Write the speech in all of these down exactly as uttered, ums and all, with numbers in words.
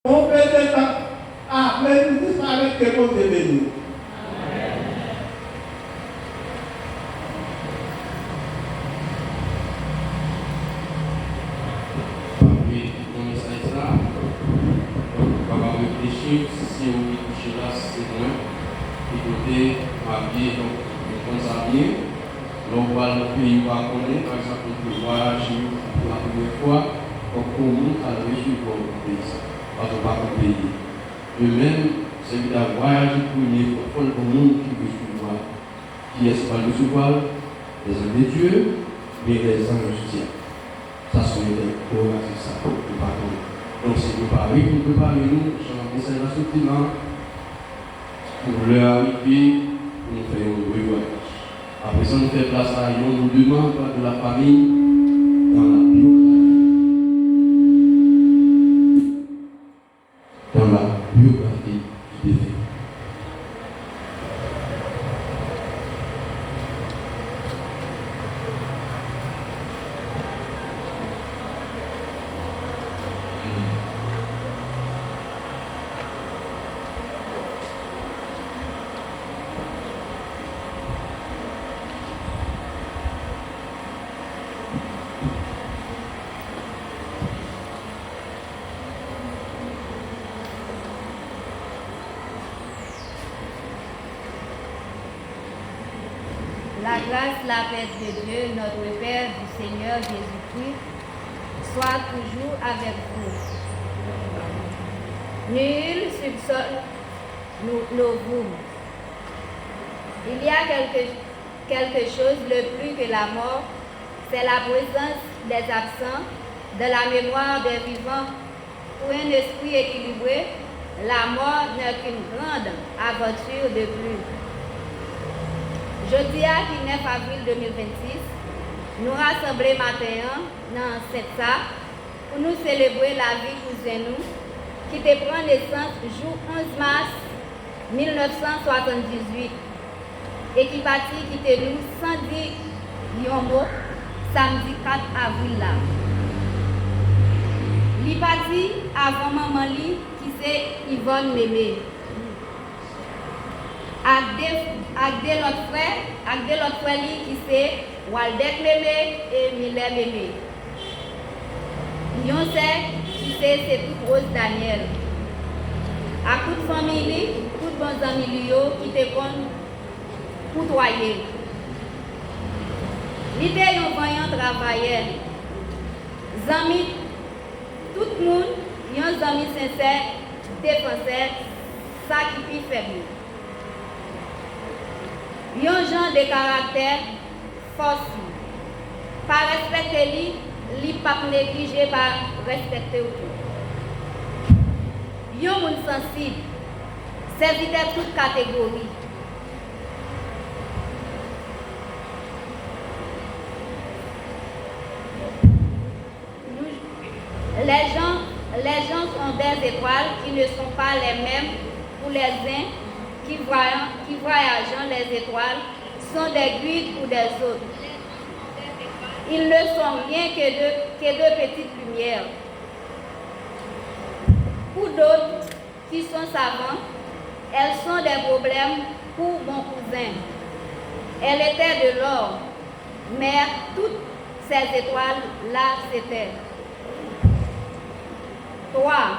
Konpe de tan apre li disparèt, ke Bondye beni w. Papi, tout nan mesaj sa, donk, ou kapab reflechi, si se ou ki touche la, si se mwen, ki kote m abiye, donk, nou konn sa byen. Lè w pral nan peyi w pa konnen, pa egzanp, ou vle vwayaje pou la premyè fwa, fòk ou moun al resevwa w nan peyi sa. Paske w pa konn peyi a. De menm, sèvitè a vwayaje premye fwa, fò l gen moun ki resevwa l. Kiyès ki pral resevwa l? Les anges de Dieu, oubyen les anges du diable? Sa se yon entèwogatif sa, nou pa konnen. Donk, se prepare pou nou prepare nou, jan mesaj la soti la, pou lè a rive, pou nou fè yon revwayaj. Apre sa, nou fè plas a yon ou de manm de la famille dans la biographie. Dans la biographie du défunt. La grâce, la paix de Dieu, notre Père, du Seigneur Jésus-Christ, soit toujours avec vous. Nihil sub soli no-, novum. Il y a quelque, quelque chose de plus que la mort, c'est la présence des absents dans la mémoire des vivants. Pour un esprit équilibré, la mort n'est qu'une grande aventure de plus. Jodi a ki nèf avril de mil vennsis, nou rasanble maten an nan ansent sa pou nou selebre lavi kouzen nou ki te pran nesans jou onz mas mil nèf san swasanndizuit e ki pati kite nou san di yon mo samdi kat avril la. Li pati avan manman li ki se Yvonne Mémé, ak de, ak de lòt frè, ak de lòt frè li ki se Waldec Mémé e Miller Mémé. Yon sè ki se, se tout Rose Daniel, ak tout fanmi li, tout bon zanmi li yo ki te konn koutwaye. Li te yon vanyan travayè, zanmi tout moun, yon zanmi sensè, defansè sa ki pi fèb yo. Yon jan de karaktè, fòs li. Pa respekte li, li p ap neglije pa respekte w tou. Yon moun sansib, sèvitè tout kategori. Nous, les gens, les gens sont des étoiles qui ne sont pas les mêmes pour les uns, qui voyant, qui voyageant les étoiles sont des guides pour des autres. Ils ne sont rien que de, que de petites lumières. Pour d'autres, qui sont savants, elles sont des problèmes pour mon cousin. Elle était de l'or, mais toutes ces étoiles-là, c'était. Trois,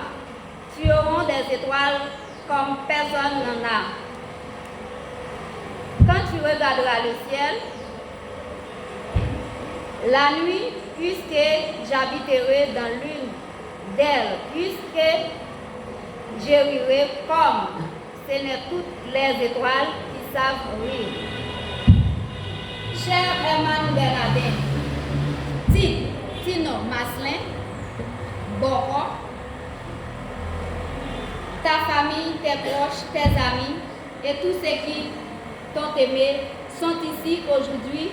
tu auras des étoiles comme personne n'en a. Quand tu regarderas le ciel, la nuit, puisque j'habiterai dans l'une d'elles, puisque je rirai comme ce n'est toutes les étoiles qui savent rire. Cher Herman Bernardin, Tite, Tino Maslin, Bòkò, ta famille, tes proches, tes amis et tous ceux qui t'ont aimé sont ici aujourd'hui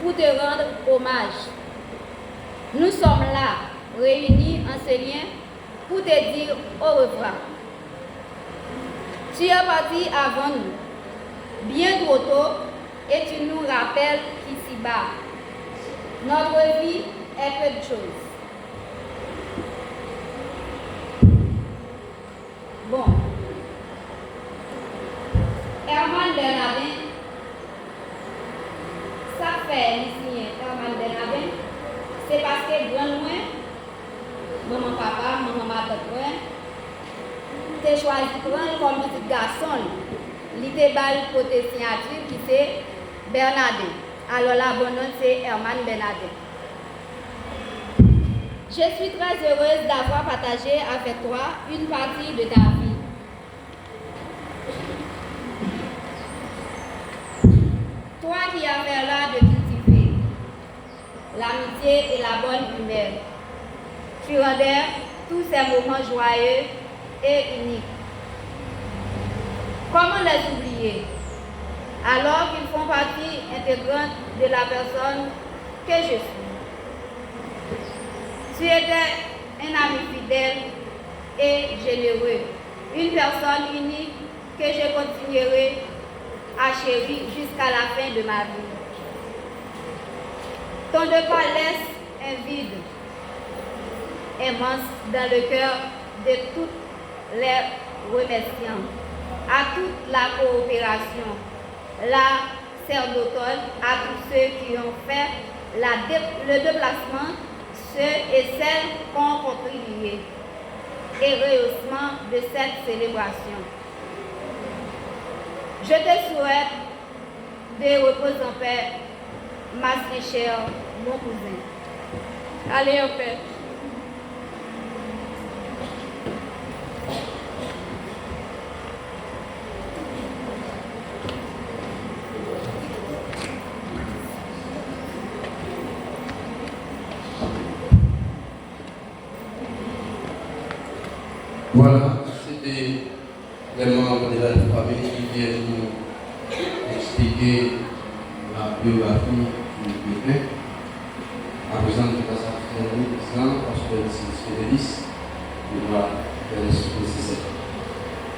pour te rendre hommage. Nous sommes là, réunis en ce lien, pour te dire au revoir. Tu es parti avant nous, bien trop tôt, et tu nous rappelles qu'ici-bas, notre vie est peu de choses. chwazi pran l kòm pitit gason l. Li te ba l kote siyati l ki se Bernadin. Alò la, bon non l se Herman Bernadin. Je suis très heureuse d'avoir partagé avec toi une partie de ta vie. Toi qui avais l'art de cultiver l'amitié et la bonne humeur, tu rendais tous ces moments joyeux et uniques. Comment les oublier alors qu'ils font partie intégrante de la personne que je suis? Tu étais un ami fidèle et généreux, une personne unique que je continuerai à chérir jusqu'à la fin de ma vie. Ton départ laisse un vide immense dans le cœur de tous les remerciements, à toute la coopération, la sacerdotale, à tous ceux qui ont fait la dé- le déplacement, ceux et celles qui ont contribué au rehaussement de cette célébration. Je te souhaite de reposer en paix, Marcelin cher, mon cousin. Allez en paix. Vwala, se te lè manm de la fanmi ki vin nou eksplike la byografi de Pèpè. Aprezan, nou pase a fè nou prezan, pastè Silis Federis, ki va fè lèson nesesè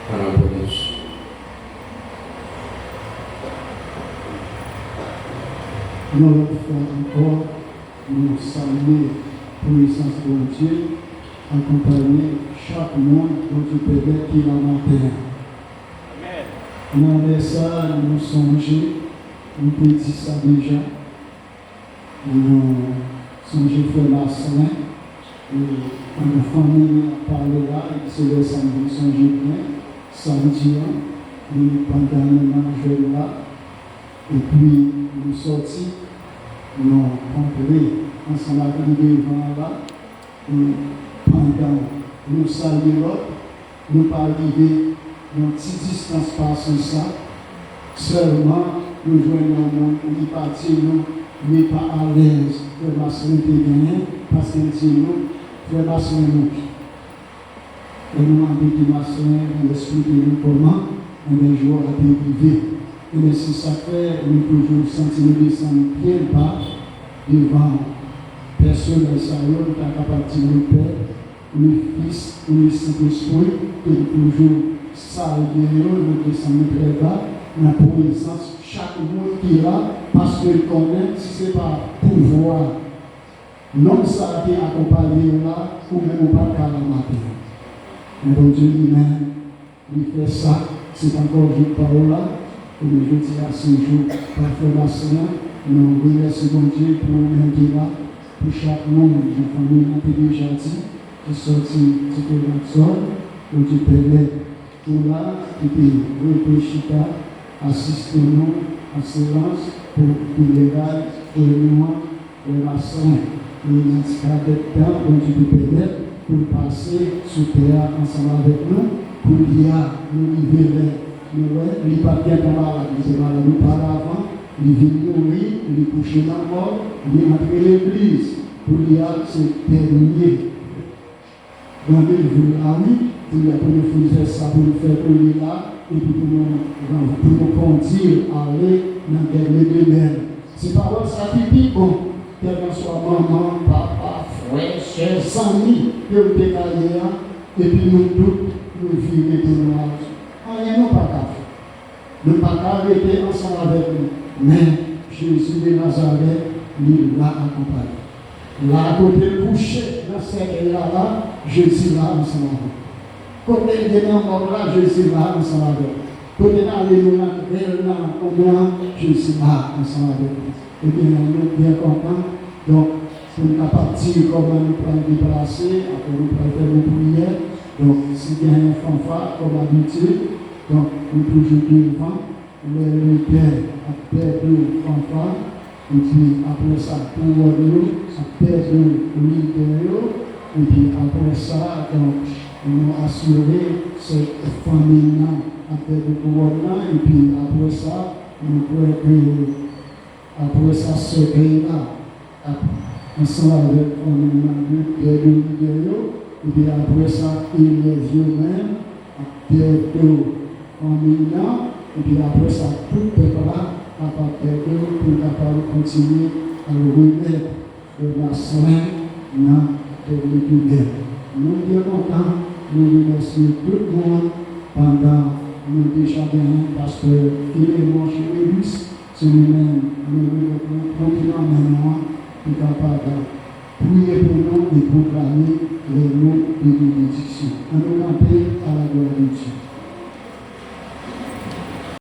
pa rapò de Yon lòt fwa ankò, nou salye prezans Bondye akonpaye chak moun Bondye pèmèt ki la maten an. Nan lè sa a, nou sonje, nou te di sa deja, nou sonje frè Marcelin, e pandan fanmi an ap pale la, e se lè sa m vin sonje byen, samdi an, e pandan nou nan jèn la, epi nou sòti, nou antre ansanm ak li devan an la, e pandan nou salye lòt, nou pa rive yon ti distans pase sa, sèlman nou jwenn yon moun, li pa di nou, li pa alèz, frè Marcelin te genyen, paske l di nou, frè Marcelin mouri. Lè nou mande ki Marcelin, li eksplike nou kòman, enben, jou a te rive. Enben, se sa k fè nou toujou santi nou desann byen ba devan pèsonèl sa yo, nou ta kapab di nou Pè, nou Fis, nou Sentespri, ke nou toujou salye yo, nou desann nou trè ba nan prezans chak moun ki la, paske l konnen si se pa pouvwa nonm sa a te akonpaye w la, ou menm ou pa t ka la maten an. Men Bondye li menm, li fè sa, se t ankò jou pa w la, ebyen jodi a se jou pa frè Marcelin, nou remèsye Bondye pou ou menm ki la, pou chak moun, jan fanmi an te deja di, ki sòti diferan zòn, Bondye pèmèt ou la, ki te rete chita, asiste nou an silans pou fineray frè nou an, frè Marcelin. E nan ti kadèt tan Bondye te pèmèt pou l pase sou tè a ansanm avèk nou, kounye a nou rive lè nou wè li pa t gentan malad, li te malad oparavan, li vin mouri, li kouche nan mòg, li antre legliz. Kounye a se dènye randevou l la, wi, pou li, pou nou fin fè sa pou nou fè pou li la, epi pou nou, pou nou kondi l ale nan dènye demè l. Se pawòl sa ki pi bon, kèlkanswa manman, papa, frè, sè, zanmi ke w te ka ye a, epi nou tout, nou vire pou nou ale. Anyen nou pa ka fè. Nou pa ka rete ansanm avèk li, men Jezi de Nazarèt, li la akonpaye. La kote l kouche nan sèkèy la la, Jezi la ansanm avè l. Kote l ye nan mòg la, Jezi la ansanm avè l. Kote n ale nou nan rèl nan onm lan, Jezi la ansanm avè l. Ebyen, nou byen kontan. Donk, pou n kapab di kòman nou pral deplase, apre nou pral fè yon priyè, Donk, si gen yon fanfa, kòm abitid, donk, nou toujou devan, lè lidè ap pèdi fanfa, epi apre sa, kouwòn yo ap pèdi lidè yo, epi apre sa, donk, nou asire se fanmi nan ap pèdi kouwòn nan, epi apre sa, nou kwè ke apre sa, sè Kayla ap ansanm avèk fanmi nan de, de lidè yo, epi apre sa, elèv yo menm ap pèdi fanmi nan, epi apre sa, tout pèp la kapab pèdi pou l kapab kontinye al remèt de Maslin nan tèt Legionè. Nou byen kontan, nou remèsye tout moun pandan nou deja genyen pastè Filemon Génélus, se li menm nou remèt nou pran nan men nou an, pou kapab priye pou nou e pwoklame lè mo de benediksyon. Ann nou kanpe a la glwa de Dye.